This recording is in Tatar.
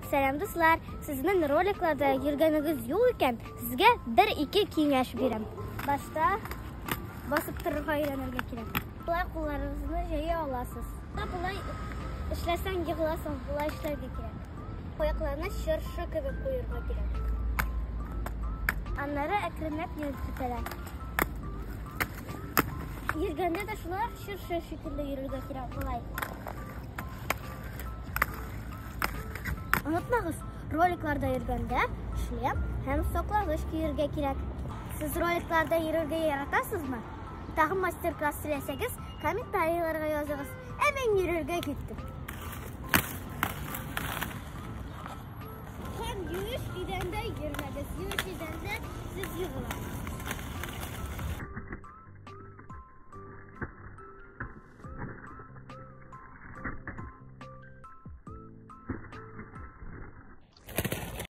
Сәлам, дуслар! Сезнең роликларда йөргәнегез юк икән, сезгә бер-ике киңәш бирәм. Башта басып торырга өйрәнергә кирәк. Болай кулларыгызны җәя аласыз. Болай эшләсәң егыласың, болай эшләргә кирәк. Аякларны чыршы кебек куерга кирәк. Аннары әкренләп йөреп китәләр. Йөргәндә дә шулай чыршы шикелле йөрергә кирәк, болай. Онытмагыз, роликларда йөргәндә шлем һәм саклагыч киергә кирәк. Сез роликларда йөрергә яратасызмы? Тагын мастер-класс теләсәгез, комментарийларга языгыз. Ә мин йөрергә киттем. Һәм юеш идәндә йөрмәгез. Юеш идәндә сез егыласыз.